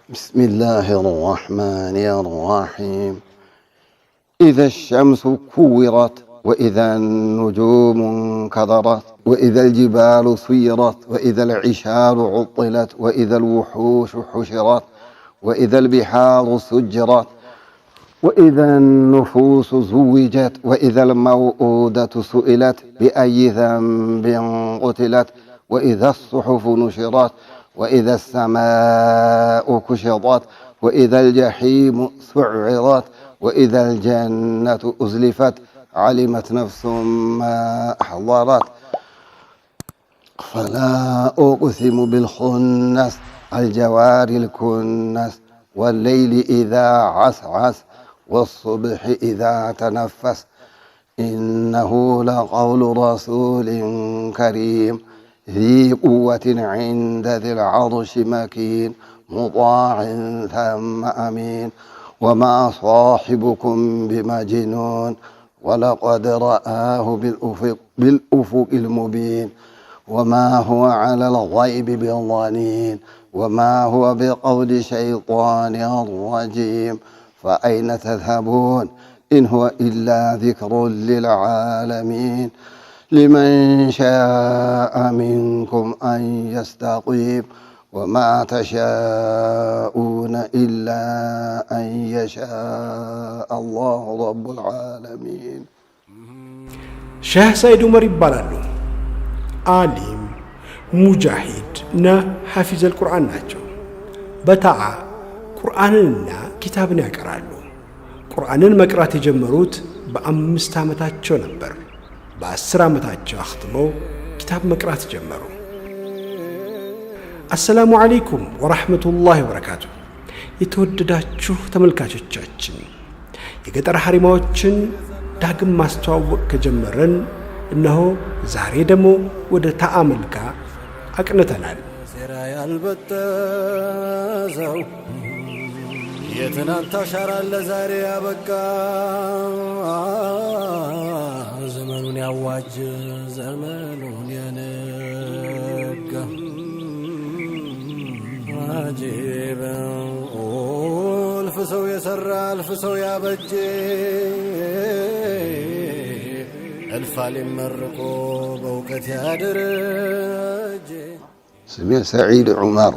بسم الله الرحمن الرحيم. إذا الشمس كورت، وإذا النجوم انكدرت، وإذا الجبال سيرت، وإذا العشار عطلت، وإذا الوحوش حشرت، وإذا البحار سجرت، وإذا النفوس زوجت، وإذا الموءودة سئلت بأي ذنب قتلت، وإذا الصحف نشرت، وإذا السماء كشطت، وإذا الجحيم سعرت، وإذا الجنة أزلفت، علمت نفس ما أحضرت. فلا أقسم بالخنس الجوار الكنس، والليل إذا عسعس، والصبح إذا تنفس، إنه لقول رسول كريم، ذي قوة عند ذي العرش مكين، مطاع ثم أمين، وما صاحبكم بمجنون، ولقد رآه بالأفق المبين، وما هو على الغيب بضنين، وما هو بقول شيطان رجيم، فأين تذهبون؟ إن هو إلا ذكر للعالمين، لمن شاء منكم أن يستقيم، وما تشاءون إلا أن يشاء الله رب العالمين. ሼህ ሰይድ ዑመር ይባላሉ። አሊም፣ ሙጃሂድ እና ሐፊዘል ቁርአን ናቸው። በታዓ ቁርአንንና ኪታብን ያቀራሉ። ቁርአንን መቅራት የጀመሩት በ5 ዓመታቸው ነበር። በ10 ዓመታቸው አኽትመው ኪታብ መቅራት ጀመሩ። አሰላሙ አለይኩም ወራህመቱላሂ ወበረካቱ። የተወደዳችሁ ተመልካቾቻችን፣ የገጠር ሐሪማዎችን ዳግም ማስተዋወቅ ከጀመረን እነሆ ዛሬ ደግሞ ወደ ተአመልካ አቅንተናል። ሴራ ያልበጠሰው የትናንት አሻራ ለዛሬ ያበቃ፣ ዘመኑን ያዋጅ፣ ዘመኑን የነጋ፣ አጂብ እልፍ ሰው የሰራ፣ እልፍ ሰው ያበጀ፣ እልፍ አሊም መርቆ በእውቀት ያደረጀ። ስሜ ሰዒድ ዑመር።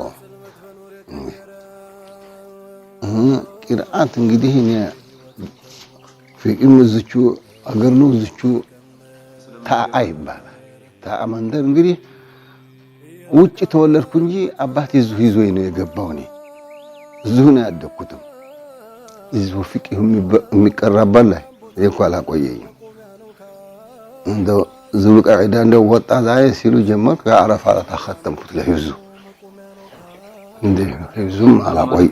ቂርአት እንግዲህ እኔ ፊቅም እዝቹ አገር ነው፣ እዝቹ ታአ ይባላል። ታአ መንደር እንግዲህ ውጭ ተወለድኩ እንጂ አባቴ እዚሁ ይዞኝ ነው የገባው። እኔ እዚሁ ነው ያደግኩትም። እዚሁ ፊቅህ የሚቀራበት ላይ እኔ እንኳ አላቆየኝም። እንደው ዙልቀዒዳ እንደው ወጣ ዛሬ ሲሉ ጀመርኩ። የዓረፋ ዕለት አኸተምኩት ለሂፍዙ። እንደ ሂፍዙም አላቆይ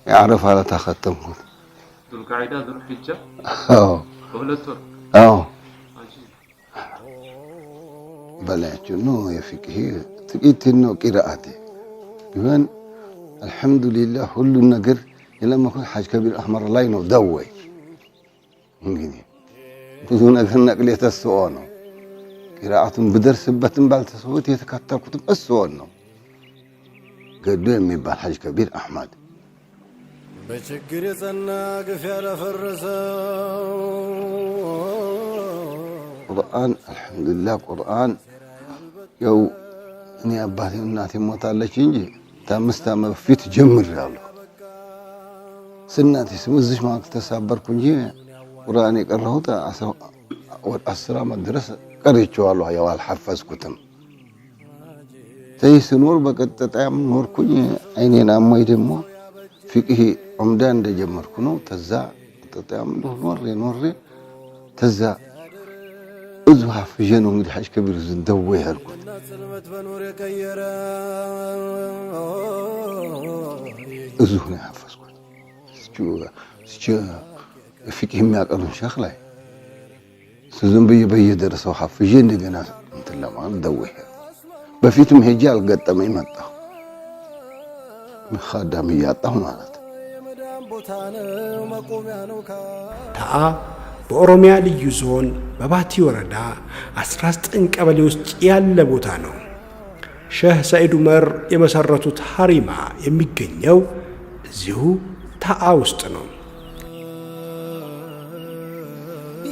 የዓረፋ ዕለት አኸተምኩት። አዎ፣ በላያቸው ነው የፊቅህ ጥቂት ነው ቂራአቴ ቢሆን አልሐምዱሊላህ ሁሉን ነገር የለመኩት ሐጅ ከቢር አሕመር ላይ ነው። ደወይ እንግዲህ ብዙ ነገር ነቅል የተስኦ ነው። ቂራአቱን ብደርስበትም ባልተሰውት የተከተልኩትም እስዎን ነው። ገዶ የሚባል ሐጅ ከቢር አሕመድ። በችግር የጸና፣ ግፍ ያላፈረሰው። ቁርአን አልሐምዱሊላህ ቁርአን ያው እኔ አባቴ እናቴ ሞታለች እንጂ ከ5 ዓመት በፊት ጀምሬያለሁ። ስናቴ ስም እዚህ ማለት ተሳበርኩ እንጂ ቁርአን የቀራሁት ወደ 10 ዓመት ድረስ ቀርቼዋለሁ። ያው አልሐፈዝኩትም። ተይ ስኖር በቀጥታም ኖርኩኝ። አይኔን አሞኝ ደግሞ ፊቅህ ዑምዳ እንደጀመርኩ ነው። ተዛ ቀጥታም ኖሬ ኖሬ ተዛ እዚሁ ሐፍዤ ነው እንግዲህ ሐጅ ከቢር ደዌ ያልኩት። ጽልመት በኑር የቀየረ። እዚሁ ነው ያፈዝኩት። ፊቅህ የሚያቀሩን ሸኽ ላይ ዝም ብዬ በየደረሰው ሐፍዤ እንደገና እንትን ለማለት ደዌ በፊትም ሄጄ አልገጠመኝ መጣሁ። ኻዳም እያጣሁ ማለት። የመዳን ቦታ ነው፣ መቆሚያ ነው። ተአ በኦሮሚያ ልዩ ዞን በባቲ ወረዳ 19 ቀበሌ ውስጥ ያለ ቦታ ነው። ሼህ ሰዒድ ዑመር የመሠረቱት ሐሪማ የሚገኘው እዚሁ ታአ ውስጥ ነው።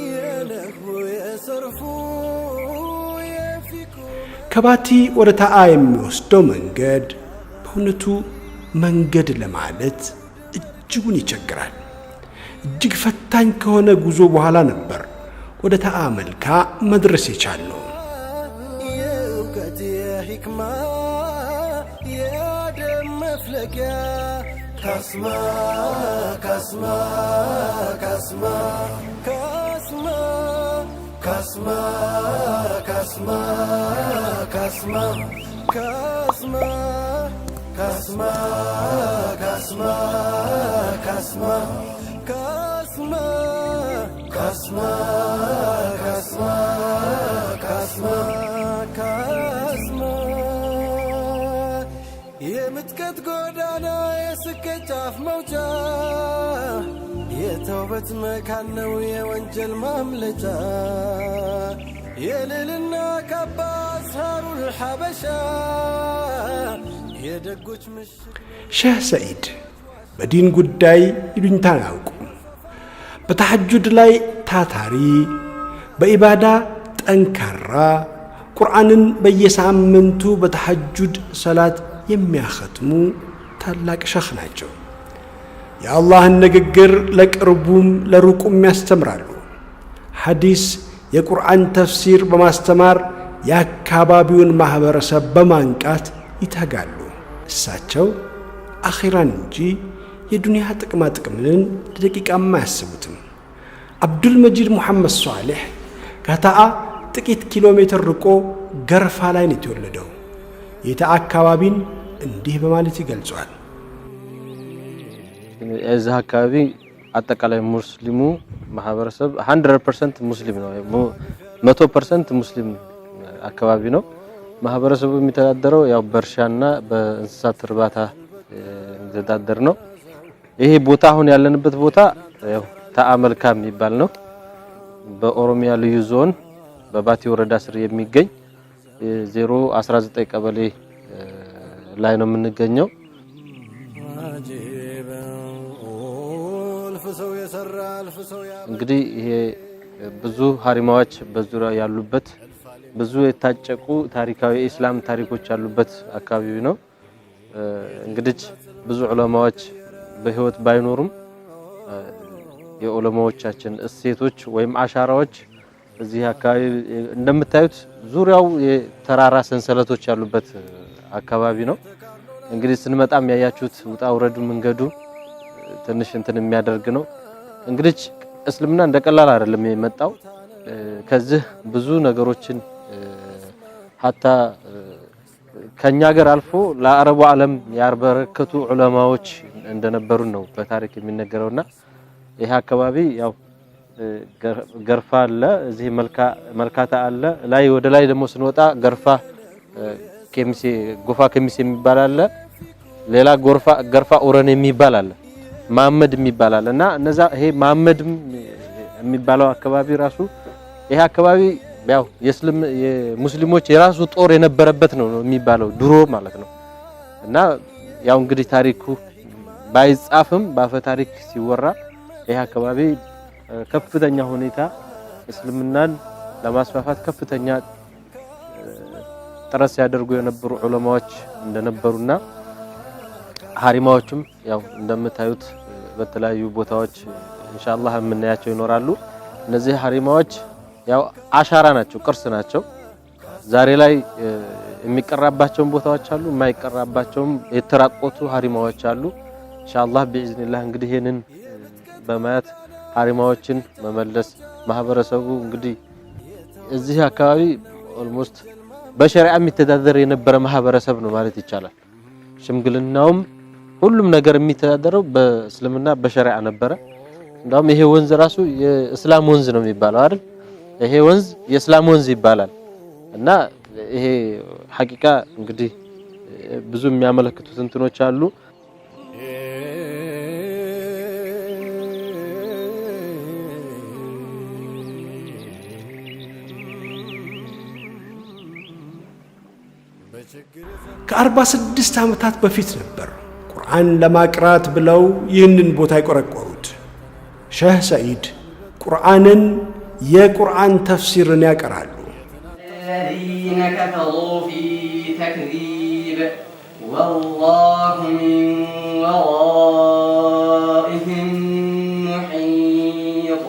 የነህቡ የሰርፉ የፊቁ ከባቲ ወደ ታአ የሚወስደው መንገድ በእውነቱ መንገድ ለማለት እጅጉን ይቸግራል። እጅግ ፈታኝ ከሆነ ጉዞ በኋላ ነበር ወደ ታአ መልካ መድረስ የቻልነው። የእውቀት የሂክማ የአደም መፍለቂያ ካስማ ካስማ ካስማ ካስማ ካስማ ካስማ ካስማ ካስማ ካስማ ካስማ ካስማ ካስማ ካስማ ካስማ ካስማ ካስማ የምጥቀት ጎዳና የስኬት ጫፍ መውጫ የተውበት መካን ነው የወንጀል ማምለጫ የልልና ካባ አስሃሩል ሐበሻ የደጎች ምሽግ ሼህ ሰዒድ በዲን ጉዳይ ይሉኝታን አያውቁም። በተሐጁድ ላይ ታታሪ፣ በኢባዳ ጠንካራ፣ ቁርአንን በየሳምንቱ በተሐጁድ ሰላት የሚያኸትሙ ታላቅ ሸኽ ናቸው። የአላህን ንግግር ለቅርቡም ለሩቁም ያስተምራሉ። ሐዲስ፣ የቁርአን ተፍሲር በማስተማር የአካባቢውን ማኅበረሰብ በማንቃት ይተጋሉ። እሳቸው አኺራን እንጂ የዱንያ ጥቅማ ጥቅምን ለደቂቃም አያስቡትም። አብዱል መጂድ ሙሐመድ ሷሊሕ ከታአ ጥቂት ኪሎ ሜትር ርቆ ገርፋ ላይ ነው የተወለደው። የታአ አካባቢን እንዲህ በማለት ይገልጿል። እዚህ አካባቢ አጠቃላይ ሙስሊሙ ማህበረሰብ 100% ሙስሊም ነው። 100% ሙስሊም አካባቢ ነው። ማህበረሰቡ የሚተዳደረው ያው በእርሻና በእንስሳት እርባታ የሚተዳደር ነው። ይሄ ቦታ አሁን ያለንበት ቦታ ያው ታአ መልካ የሚባል ነው። በኦሮሚያ ልዩ ዞን በባቲ ወረዳ ስር የሚገኝ 019 ቀበሌ ላይ ነው የምንገኘው። አጂብ እልፍ ሰው የሰራ እልፍ ሰው ያ እንግዲህ ይሄ ብዙ ሀሪማዎች በዙሪያው ያሉበት ብዙ የታጨቁ ታሪካዊ የኢስላም ታሪኮች ያሉበት አካባቢ ነው። እንግዲህ ብዙ ዑለማዎች በህይወት ባይኖሩም የዑለማዎቻችን እሴቶች ወይም አሻራዎች እዚህ አካባቢ እንደምታዩት ዙሪያው የተራራ ሰንሰለቶች ያሉበት አካባቢ ነው። እንግዲህ ስንመጣም ያያችሁት ውጣ ውረዱ መንገዱ ትንሽ እንትን የሚያደርግ ነው። እንግዲህ እስልምና እንደቀላል አይደለም የመጣው። ከዚህ ብዙ ነገሮችን ሀታ ከኛ ሀገር አልፎ ለአረቡ ዓለም ያበረከቱ ዑለማዎች እንደነበሩ ነው በታሪክ የሚነገረውና ይሄ አካባቢ ያው ገርፋ አለ፣ እዚህ መልካታ አለ። ላይ ወደ ላይ ደግሞ ስንወጣ ገርፋ ኬሚሴ ጎፋ ኬሚሴ የሚባል አለ። ሌላ ጎርፋ ገርፋ ኦረን የሚባል አለ። ማመድ የሚባል አለ። እና እነዛ ይሄ ማመድም የሚባለው አካባቢ ራሱ ይሄ አካባቢ ያው የሙስሊሞች የራሱ ጦር የነበረበት ነው የሚባለው ድሮ ማለት ነው። እና ያው እንግዲህ ታሪኩ ባይጻፍም ባፈ ታሪክ ሲወራ ይሄ አካባቢ ከፍተኛ ሁኔታ እስልምናን ለማስፋፋት ከፍተኛ ጥረት ሲያደርጉ የነበሩ ዑለማዎች እንደነበሩና ሀሪማዎችም ያው እንደምታዩት በተለያዩ ቦታዎች ኢንሻአላህ የምናያቸው ይኖራሉ። እነዚህ ሀሪማዎች ያው አሻራ ናቸው፣ ቅርስ ናቸው። ዛሬ ላይ የሚቀራባቸውም ቦታዎች አሉ፣ የማይቀራባቸውም የተራቆቱ ሀሪማዎች አሉ። ኢንሻአላህ ቢኢዝኒላህ እንግዲህ ይሄንን በማየት ሀሪማዎችን መመለስ ማህበረሰቡ እንግዲህ እዚህ አካባቢ almost በሸሪዓ የሚተዳደር የነበረ ማህበረሰብ ነው ማለት ይቻላል። ሽምግልናውም ሁሉም ነገር የሚተዳደረው በእስልምና በሸሪዓ ነበረ። እንደውም ይሄ ወንዝ ራሱ የእስላም ወንዝ ነው የሚባለው አይደል? ይሄ ወንዝ የእስላም ወንዝ ይባላል። እና ይሄ ሐቂቃ እንግዲህ ብዙ የሚያመለክቱት እንትኖች አሉ። ከ46 ዓመታት በፊት ነበር ቁርአን ለማቅራት ብለው ይህንን ቦታ የቆረቆሩት። ሸህ ሰዒድ ቁርአንን የቁርአን ተፍሲርን ያቀራሉ። الذين كفروا في تكذيب والله من ورائهم محيط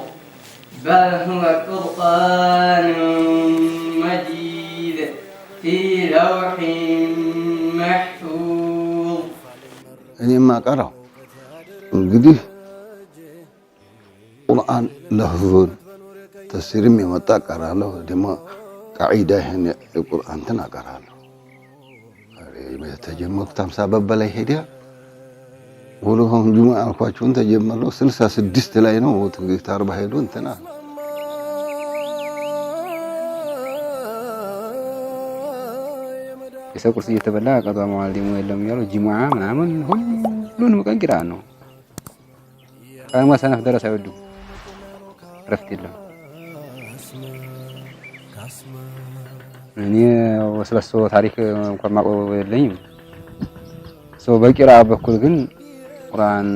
بل هو قرآن مجيد في لوح محفوظ። እኔ የማቀራው እንግዲህ ቁርአን ለፍዙን ተፍሲርም የመጣ እቀራለሁ። ደግሞ ቃዒዳ ይሄን የቁርአን እንትን አቀራለሁ። ተጀመርኩት 50 በላይ ሄዳ ወለሆን ጁሙዓ አልኳችሁን ተጀመረው 66 ላይ ነው። እንግዲህ 40 ሄዶ እንትና የሰው ቁርስ እየተበላ ቀዷ መዋል ደግሞ የለም እያሉ ጅሙዓ ምናምን ሁሉንም ቀን ቂራ ነው። ቀን ሰነፍ ደረስ አይወዱም፣ እረፍት የለም። እኔ ስለሱ ታሪክ እንኳን ማቆብ የለኝም። ሰው በቂራ በኩል ግን ቁርአን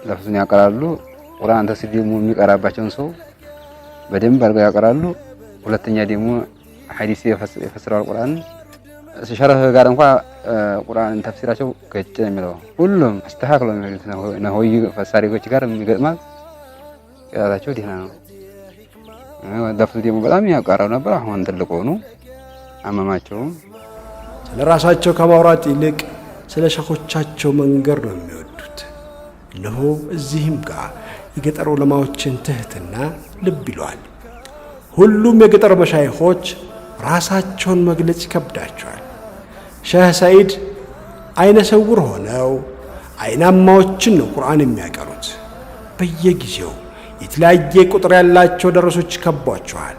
ለፍዙን ያቀራሉ። ቁርአን ተፍሲር ደግሞ የሚቀራባቸውን ሰው በደንብ አድርገው ያቀራሉ። ሁለተኛ ደግሞ ሐዲስ የፈስራል ቁርአን ሸረህ ጋር እንኳ ቁርአን ተፍሲራቸው ገጭ ነው የሚለው ሁሉም አስተካክለው የሚሄዱት ነሆይ ፈሳሪዎች ጋር የሚገጥማል። ቅራታቸው ደህና ነው። ለፍዙ ደግሞ በጣም ያቀራው ነበር። አሁን ትልቅ ሆኑ አመማቸውም። ስለ ራሳቸው ከማውራት ይልቅ ስለ ሸኾቻቸው መንገር ነው የሚወዱት። እነሆ እዚህም ጋር የገጠር ዑለማዎችን ትህትና ልብ ይለዋል። ሁሉም የገጠር መሻይኾች ራሳቸውን መግለጽ ይከብዳቸዋል። ሸህ ሰዒድ አይነ ስውር ሆነው አይናማዎችን ነው ቁርአን የሚያቀሩት። በየጊዜው የተለያየ ቁጥር ያላቸው ደረሶች ይከቧቸዋል።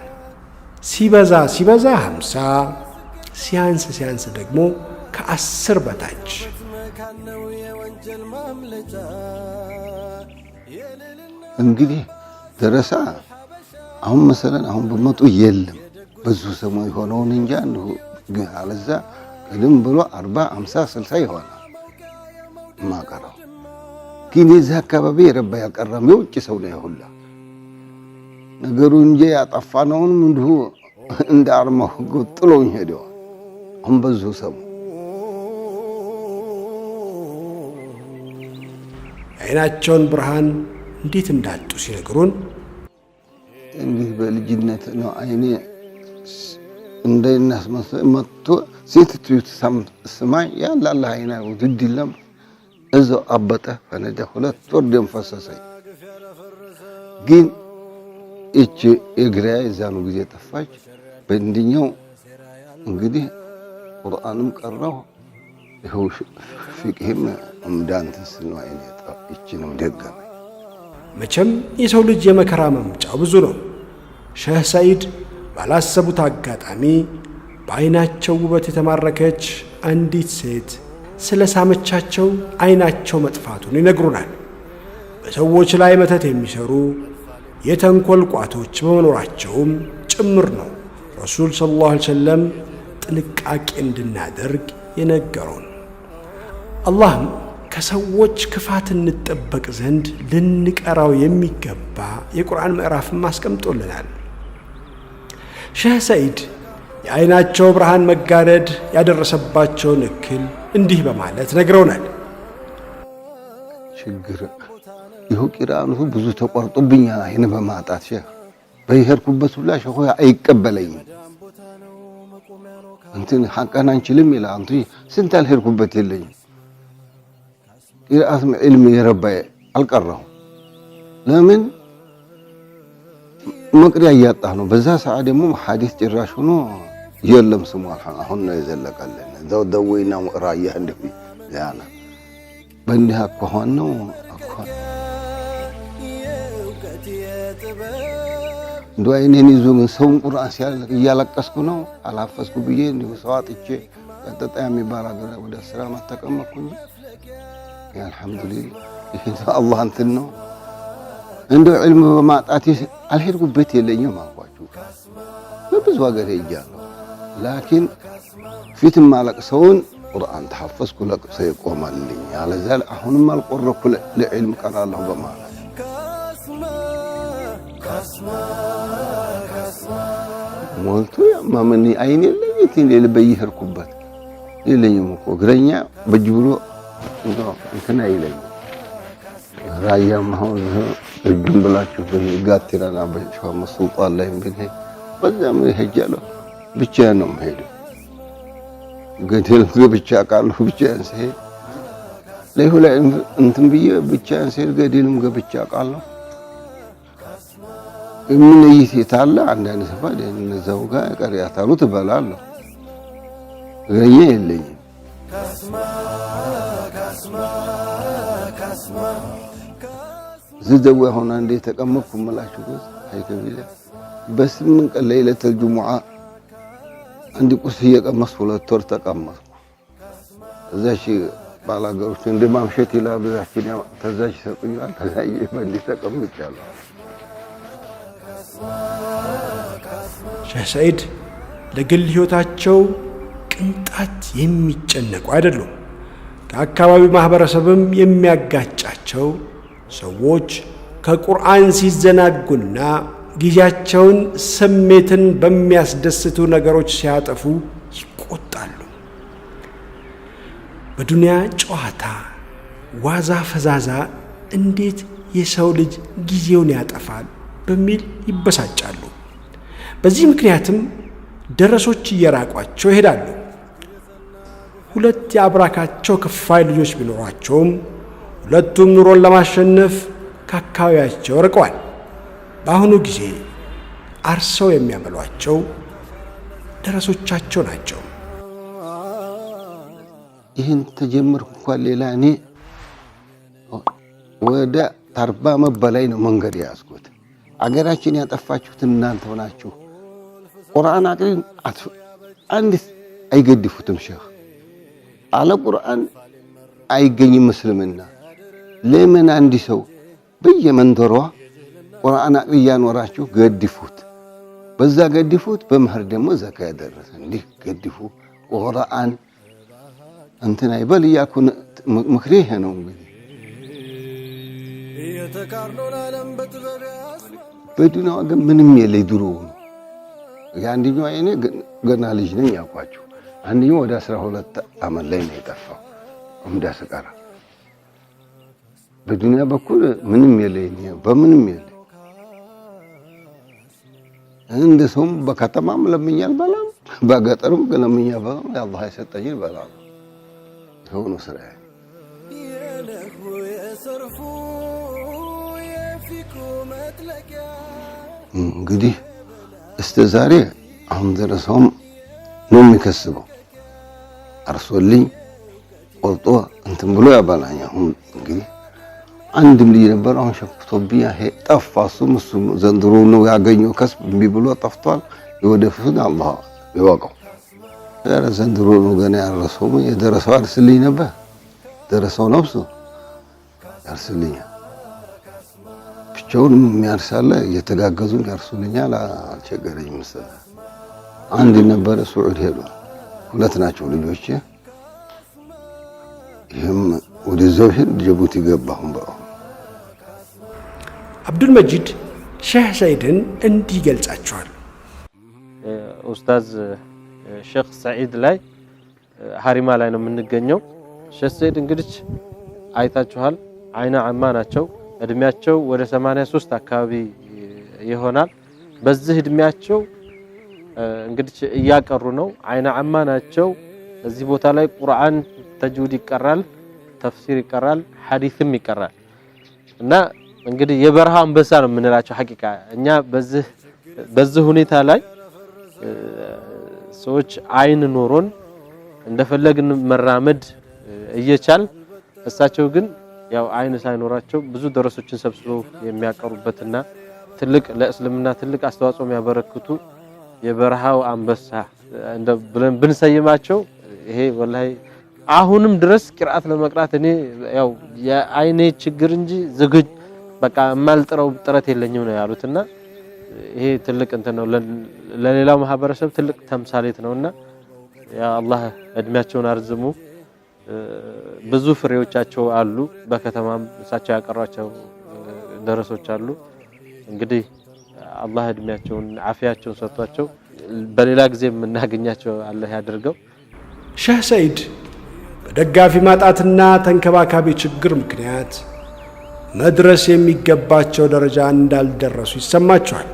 ሲበዛ ሲበዛ 50፣ ሲያንስ ሲያንስ ደግሞ ከ10 በታች። እንግዲህ ደረሳ አሁን መሰለን አሁን በመጡ የለም ብዙ ሰሞ የሆነውን እንጃ እንዲሁ ግን አለዛ ቅድም ብሎ 40፣ 50፣ 60 ይሆናል ማቀራው። ግን የዚህ አካባቢ የረባ ያልቀረም የውጭ ሰው ነው የሁላ ነገሩ እንጂ ያጠፋነውንም እንዲሁ እንደ አርማው ጥሎኝ ሄደዋል። አሁን በዙ ሰሙ የዓይናቸውን ብርሃን እንዴት እንዳጡ ሲነግሩን እንዲህ በልጅነት ነው አይኔ እንደናስመስል መጥቶ ሴት ስማኝ ያላላ አይና ውድድ የለም እዛው አበጠ ፈነዳ። 2 ወር ደም ፈሰሰኝ። ግን እቺ እግሬ የዛኑ ጊዜ ጠፋች። በእንድኛው እንግዲህ ቁርአንም ቀራሁ ይኸው ፊቅህም እምዳንትን ስል ነው አይኔ እቺንም ደገመኝ። መቼም የሰው ልጅ የመከራ መምጫው ብዙ ነው። ሸህ ሰዒድ ባላሰቡት አጋጣሚ በዓይናቸው ውበት የተማረከች አንዲት ሴት ስለ ሳመቻቸው ዓይናቸው መጥፋቱን ይነግሩናል። በሰዎች ላይ መተት የሚሰሩ የተንኮል ቋቶች በመኖራቸውም ጭምር ነው ረሱል ሰለላሁ ዐለይሂ ወሰለም ጥንቃቄ እንድናደርግ የነገሩን። አላህም ከሰዎች ክፋት እንጠበቅ ዘንድ ልንቀራው የሚገባ የቁርአን ምዕራፍም አስቀምጦልናል። ሸህ ሰዒድ የዓይናቸው ብርሃን መጋረድ ያደረሰባቸውን እክል እንዲህ በማለት ነግረውናል። ችግር ይኸው ቂርአኑ ብዙ ተቆርጦብኛል። አይን በማጣት ሼህ በሄድኩበት ሁላ ሼሁ አይቀበለኝም። እንትን ሐቀን አንችልም ይላል። አንቱ ስንት አልሄድኩበት የለኝም። ቂርአት ዕልም የረባ አልቀራሁም። ለምን መቅሪያ እያጣህ ነው። በዛ ሰዓት ደግሞ ሐዲስ ጭራሽ ሆኖ የለም ስሙ አሁን ነው የዘለቀልን። እዛው ደወይና ራያ እንዲሁ ያና በእንዲህ አኳኋን ነው አኳኋን እንደው አይኔን ይዞ ግን ሰውን ቁርአን ሲያለቅ እያለቀስኩ ነው አላፈስኩ ብዬ እንዲሁ ሰው አጥቼ ቀጠጣ የሚባል ሀገር ወደ 10 ዓመት ተቀመጥኩኝ። አልሐምዱሊላህ ይሄ አላህ እንትን ነው። እንደው ዕልም በማጣቴ አልሄድኩበት የለኝም አልኳችሁ። በብዙ ሀገር ሄጃለሁ። ላኪን ፊት ማለቅ ሰውን ቁርአን ተሐፈዝኩ ለቅሶ ይቆማልኝ። አለዛ አሁንም አልቆረኩ ለዕልም ቀራለሁ በማለት ሞልቶ ያማመኒ አይን የለኝ የት በየሄድኩበት የለኝም እኮ እግረኛ በእጅ ብሎ እንትን አይለኝም። ራያም አሁን እጁን ብላችሁ ጋቲራና በሸዋ ሱልጣን ላይ ብንሄድ በዛም ሄጃለሁ። ብቻዬን ነው የምሄደው። ገደል ገብቼ አውቃለሁ። ብቻዬን ስሄድ ለይሁ ላይ እንትን ብዬ ብቻዬን ስሄድ ገደልም ገብቼ አውቃለሁ። የምንይት የታለ አንዳንድ ሰፋ እነዛው ጋር ቀሪያታሉ ትበላለሁ። እግረኛ የለኝም። እዚህ ደዌ አሁን አንዴ የተቀመጥኩ እምላችሁ አይከቢለ በ8 ቀን ለይለተል ጅሙዓ አንድ ቁርስ እየቀመስኩ 2 ወር ተቀመጥኩ። እዛች ባላገሮች እንደ ማምሸት ይላሉ። ያችን ተዛች ይሰጡኛል። ከዛ በእንዲህ ተቀምጫለሁ። ሼህ ሰዒድ ለግል ሕይወታቸው ቅንጣት የሚጨነቁ አይደሉም። ከአካባቢው ማኅበረሰብም የሚያጋጫቸው ሰዎች ከቁርአን ሲዘናጉና ጊዜያቸውን ስሜትን በሚያስደስቱ ነገሮች ሲያጠፉ ይቆጣሉ። በዱንያ ጨዋታ ዋዛ ፈዛዛ እንዴት የሰው ልጅ ጊዜውን ያጠፋል በሚል ይበሳጫሉ። በዚህ ምክንያትም ደረሶች እየራቋቸው ይሄዳሉ። ሁለት የአብራካቸው ክፋይ ልጆች ቢኖሯቸውም ሁለቱም ኑሮን ለማሸነፍ ከአካባቢያቸው ርቀዋል። በአሁኑ ጊዜ አርሰው የሚያበሏቸው ደረሶቻቸው ናቸው። ይህን ተጀመርኩ እንኳን ሌላ እኔ ወደ 40 ዓመት በላይ ነው መንገድ የያዝኩት። አገራችን ያጠፋችሁት እናንተው ናችሁ። ቁርአን አቅሪን አንድ አይገድፉትም። ሼህ አለ ቁርአን አይገኝም እስልምና። ለምን አንድ ሰው በየመንደሯ ቁርአን አቅሪ እያኖራችሁ ገድፉት፣ በዛ ገድፉት። በመህር ደግሞ ዘካ ያደረሰ እንዲህ ገድፉ። ቁርአን እንትን አይበል እያልኩ ምክሬ ይሄ ነው። እንግዲህ በዱንያዋ ግን ምንም የለ ድሮ ነው። የአንደኛው አይኔ ገና ልጅ ነኝ ያልኳቸው፣ አንደኛው ወደ 12 ዓመት ላይ ነው የጠፋው። ዑምዳ ስቀራ በዱንያ በኩል ምንም የለኝ፣ በምንም የለ። እንደ ሰውም በከተማም ለምኜ አልበላም፣ በገጠርም ለምኜ አልበላም። የአላህ የሰጠኝን እበላለሁ። ይኸው ነው ስራዬ። እንግዲህ እስከ ዛሬ አሁን ደረሰውም ነው የሚከስበው። አርሶልኝ ቆርጦ እንትን ብሎ ያበላኝ። አሁን እንግዲህ አንድም ልጅ ነበር፣ አሁን ሸፍቶብኝ ጠፋ። እሱም ዘንድሮ ነው ያገኘው ከስብ እምቢ ብሎ ጠፍቷል። የወደፊቱን አላህ ይወቀው። ኧረ ዘንድሮ ነው ገና ያረሰው። የደረሰው አርስልኝ ነበር። ደረሰው ነፍሱ ያርስልኛል። ብቻውንም የሚያርሳለ እየተጋገዙ ያርሱልኛል። አልቸገረኝም መሰለህ። አንድ ነበረ ስዑድ ሄዷል። ሁለት ናቸው ልጆቼ። ይህም ወደዛው ሄድ ጅቡቲ ገባሁን። በአሁን አብዱል መጂድ ሼህ ሰዒድን እንዲህ ይገልጻቸዋል። ኡስታዝ ሼክ ሰዒድ ላይ ሀሪማ ላይ ነው የምንገኘው። ሼክ ሰዒድ እንግዲህ አይታችኋል፣ አይነ አማ ናቸው። እድሜያቸው ወደ 83 አካባቢ ይሆናል። በዚህ እድሜያቸው እንግዲህ እያቀሩ ነው። አይነ አማ ናቸው። እዚህ ቦታ ላይ ቁርአን ተጅዊድ ይቀራል፣ ተፍሲር ይቀራል፣ ሐዲስም ይቀራል እና እንግዲህ የበረሃ አንበሳ ነው የምንላቸው። ሐቂቃ እኛ በዚህ ሁኔታ ላይ ሰዎች አይን ኖሮን እንደፈለግን መራመድ እየቻል እሳቸው ግን ያው አይን ሳይኖራቸው ብዙ ደረሶችን ሰብስበው የሚያቀሩበትና ትልቅ ለእስልምና ትልቅ አስተዋጽኦ የሚያበረክቱ የበረሃው አንበሳ እንደ ብለን ብንሰይማቸው ይሄ ወላሂ አሁንም ድረስ ቂርአት ለመቅራት እኔ ያው የአይኔ ችግር እንጂ ዝግጅ በቃ የማልጥረው ጥረት የለኝም ነው ያሉትና ይሄ ትልቅ እንትን ነው፣ ለሌላው ማህበረሰብ ትልቅ ተምሳሌት ነውና ያ አላህ እድሜያቸውን አርዝሙ። ብዙ ፍሬዎቻቸው አሉ። በከተማም እሳቸው ያቀሯቸው ደረሶች አሉ። እንግዲህ አላህ እድሜያቸውን አፊያቸውን ሰጥቷቸው በሌላ ጊዜ የምናገኛቸው አላህ ያድርገው። ሼህ ሰይድ በደጋፊ ማጣትና ተንከባካቢ ችግር ምክንያት መድረስ የሚገባቸው ደረጃ እንዳልደረሱ ይሰማቸዋል።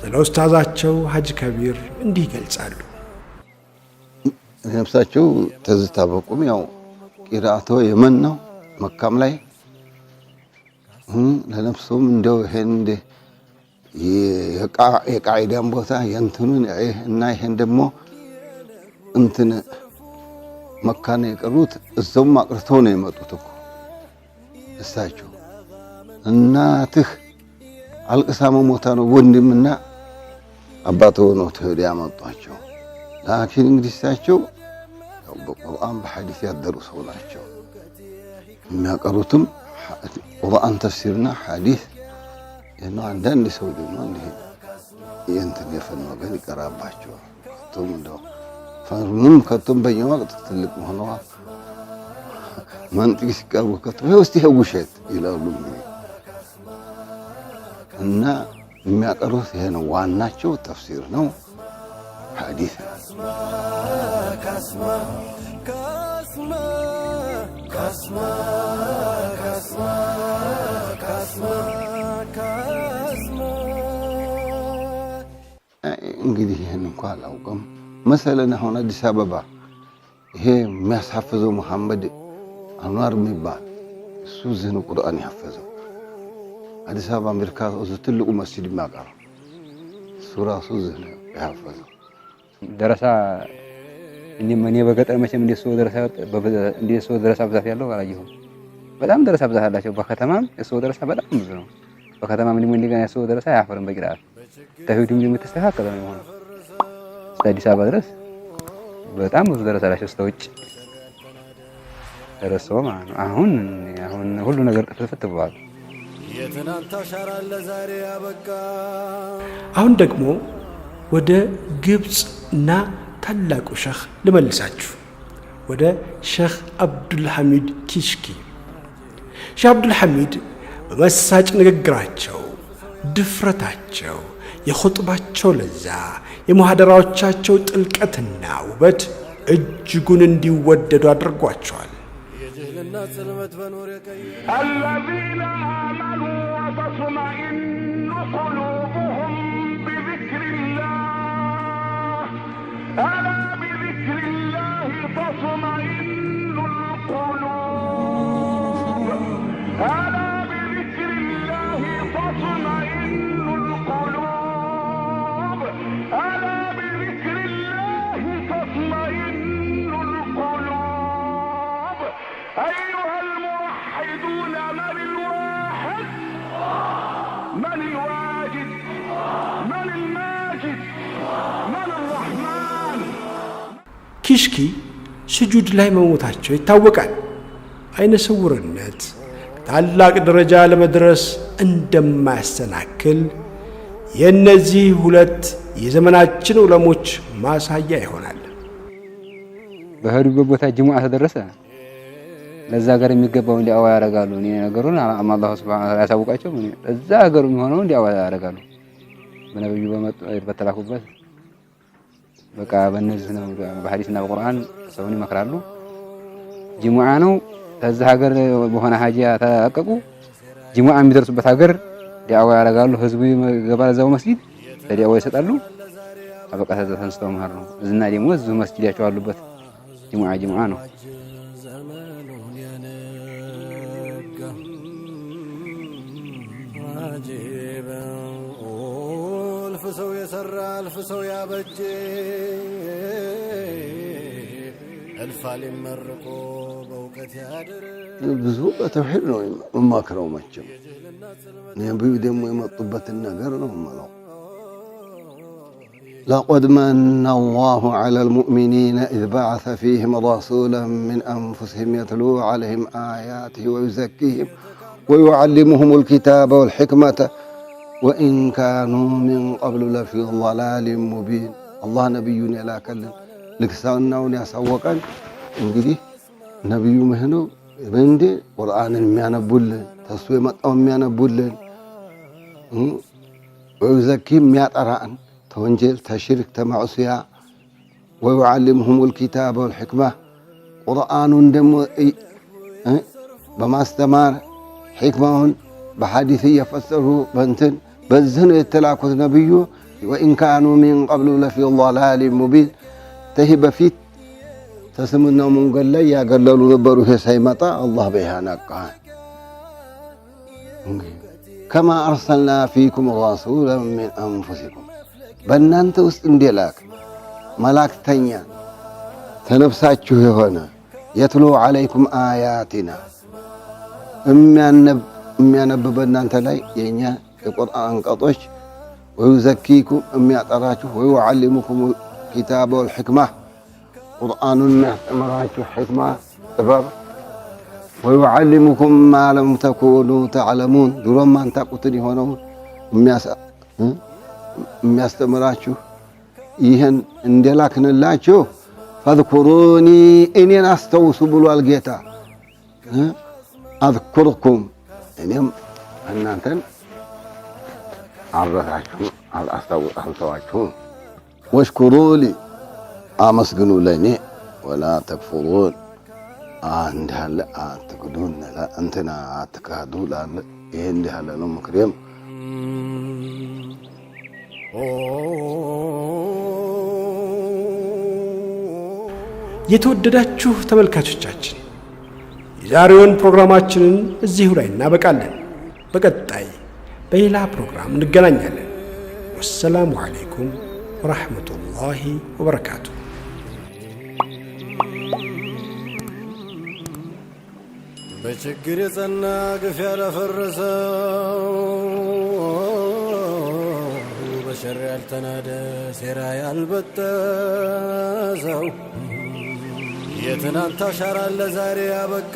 ስለ ኡስታዛቸው ሐጅ ከቢር እንዲህ ይገልጻሉ። ነፍሳቸው ተዝታ በቁም ያው ቂራአቶ የመን ነው፣ መካም ላይ ለነፍሱም እንደው ይሄን እንደ የቃዒዳን ቦታ የእንትኑን እና ይሄን ደግሞ እንትን መካ ነው የቀሩት። እዛውም አቅርተው ነው የመጡት እኮ እሳቸው። እናትህ አልቅሳ መሞታ ነው ወንድምና አባት ሆነው ትሄዱ ያመጧቸው። ላኪን እንግዲህ እሳቸው በቁርአን በሐዲስ ያደሩ ሰው ናቸው። የሚያቀሩትም ቁርአን ተፍሲርና ሐዲስ ነው። አንዳንድ ሰው ደግሞ እንዲህ የእንትን የፈን ወገን ይቀራባቸዋል። ከቶም እንደው ፈኑም ከቶም በኛ ወቅት ትልቅ ሆነዋ መንጥቅ ሲቀርቡ ከቶም ይሄ ውስጥ ይሄ ውሸት ይላሉ። እና የሚያቀርቡት ይሄ ነው። ዋናቸው ተፍሲር ነው፣ ሐዲስ ነው። እንግዲህ ይህን እንኳ አላውቅም። መሰለን አሁን አዲስ አበባ ይሄ የሚያሳፍዘው መሐመድ አንዋር የሚባል እሱ እዚህ ነው ቁርአን ያፈዘው። አዲስ አበባ አሜሪካ እዚህ ትልቁ መስጂድ የሚያቀረው እሱ ራሱ እዚህ ነው ያፈዘው። ደረሳ እኔ በገጠር መቼም እንደሱ ደረሳ ብዛት ያለው አላየሁም። በጣም ደረሳ ብዛት አላቸው። በከተማም የሰው ደረሳ በጣም ብዙ ነው። በከተማም ደግሞ እንደገና የሰው ደረሳ አያፈርም በቂርአት ተውሂዱም ደግሞ የተስተካከለ ነው የሆነው። እስከ አዲስ አበባ ድረስ በጣም ብዙ ደረሳ አላቸው። እስከ ውጭ ደረሰው ማለት ነው። አሁን አሁን ሁሉ ነገር ጥፍትፍት ብሏል። የትናንት አሻራ ለዛሬ ያበቃ። አሁን ደግሞ ወደ ግብፅ እና ታላቁ ሸህ ልመልሳችሁ፣ ወደ ሸህ አብዱልሐሚድ ኪሽኪ። ሼህ አብዱልሐሚድ በመሳጭ ንግግራቸው፣ ድፍረታቸው፣ የኹጥባቸው ለዛ፣ የሙሐደራዎቻቸው ጥልቀትና ውበት እጅጉን እንዲወደዱ አድርጓቸዋል። የጅህልና ጽልመት በኖር የቀየ الذين آمنوا وتطمئن قلوبهم بذكر الله، ألا بذكر الله تطمئن القلوب، ألا بذكر الله تطمئن القلوب، ألا بذكر الله تطمئن القلوب. أيها الموحدون، من الواحد؟ من الواجد؟ من الماجد؟ من الرحمن؟ ኪሽኪ ስጁድ ላይ መሞታቸው ይታወቃል። አይነ ስውርነት ታላቅ ደረጃ ለመድረስ እንደማያሰናክል የእነዚህ ሁለት የዘመናችን ዑለሞች ማሳያ ይሆናል። በሄዱበት ቦታ ጅሙዓ ተደረሰ ለዛ ሀገር የሚገባውን ዳዕዋ ያደርጋሉ። እኔ ነገሩን አላሁ ሱብሓነሁ ወተዓላ ያሳውቃቸው። ለዛ ሀገሩ የሚሆነውን ዳዕዋ ያደርጋሉ። በነብዩ በተላኩበት በቃ በእነዚህ ነው፣ በሐዲስና በቁርአን ሰውን ይመክራሉ። ጅሙዓ ነው። ከዛ ሀገር በሆነ ሀጃ ተለቀቁ። ጅሙዓ የሚደርሱበት ሀገር ዳዕዋ ያደርጋሉ። ህዝቡ ይገባል እዛው መስጊድ ለዳዕዋ ይሰጣሉ። አበቃ ተዛ ተነስተው መሄድ ነው። እዝና ደግሞ እዚሁ መስጊዳቸው አሉበት ጅሙዓ ጅሙዓ ነው። ዘመኑን የነጋ አጂበ እልፍ ሰው የሰራ እልፍ ሰው ያበጀ እልፍ አሊም መርቆ በእውቀት ያድር። ብዙ በተውሂድ ነው የምመክረው። መቼም ነቢዩ ደግሞ የመጡበትን ነገር ነው የምለው። لقد من الله على المؤمنين إذ بعث فيهم رسولا من أنفسهم يتلو عليهم آياته ويزكيهم ويعلمهم الكتاب والحكمة وإن كانوا من قبل لفي ضلال مبين። አላህ ነቢዩን የላከልን ልግስናውን ያሳወቀን እንግዲህ ነብዩ ምህኑ እንዴ ቁርአንን የሚያነቡልን፣ ተሱ የመጣው የሚያነቡልን፣ ወዩዘኪ የሚያጠራን ተወንጀል፣ ተሽርክ፣ ተማዕሱያ፣ ወዩዓልምሁም ልኪታበ ወልሕክማ ቁርአኑን ደግሞ በማስተማር ሕክማውን በሐዲስ እየፈሰሩ በእንትን በዚህ ነው የተላኩት ነብዩ። وإن كانوا من قبل لفي ضلال مبين ተህ በፊት ተስምናው መንገድ ላይ ያገለሉ ነበሩ። ይሄ ሳይመጣ አላህ በይህ ነቃን። كما أرسلنا فيكم رسولا من أنفسكم በእናንተ ውስጥ እንደላክ መላክተኛ ተነፍሳችሁ የሆነ يتلو عليكم آياتنا የሚያነብ በእናንተ ላይ የእኛ የቁርአን አንቀጾች፣ ويزكيكم የሚያጠራችሁ፣ ويعلمكم الكتاب والحكمة ቁርአኑን የሚያስተምራችሁ ሕክማ ጥበብ፣ ويعلمكم ما لم تكونوا تعلمون ድሮም ማንታቁትን የሆነውን የሚያስተምራችሁ ይህን እንደላክንላችሁ فاذكروني እኔን አስተውሱ ብሏል ጌታ። أذكركم እኔም እናንተን አልረሳችሁም፣ አልተዋችሁም። واشكروا لي አመስግኑ ለእኔ፣ ولا تكفرون እንዲህ አለ አትክዱን እንትና አትካዱ ላለ ይሄ እንዲህ አለ ነው ምክሬም። የተወደዳችሁ ተመልካቾቻችን፣ የዛሬውን ፕሮግራማችንን እዚሁ ላይ እናበቃለን። በቀጣይ በሌላ ፕሮግራም እንገናኛለን። والسلام عليكم ورحمة الله وبركاته። በችግር የጸና ግፍ ያላፈረሰው፣ በሸር ያልተናደ፣ ሴራ ያልበጠሰው፣ የትናንት አሻራ ለዛሬ ያበቃ።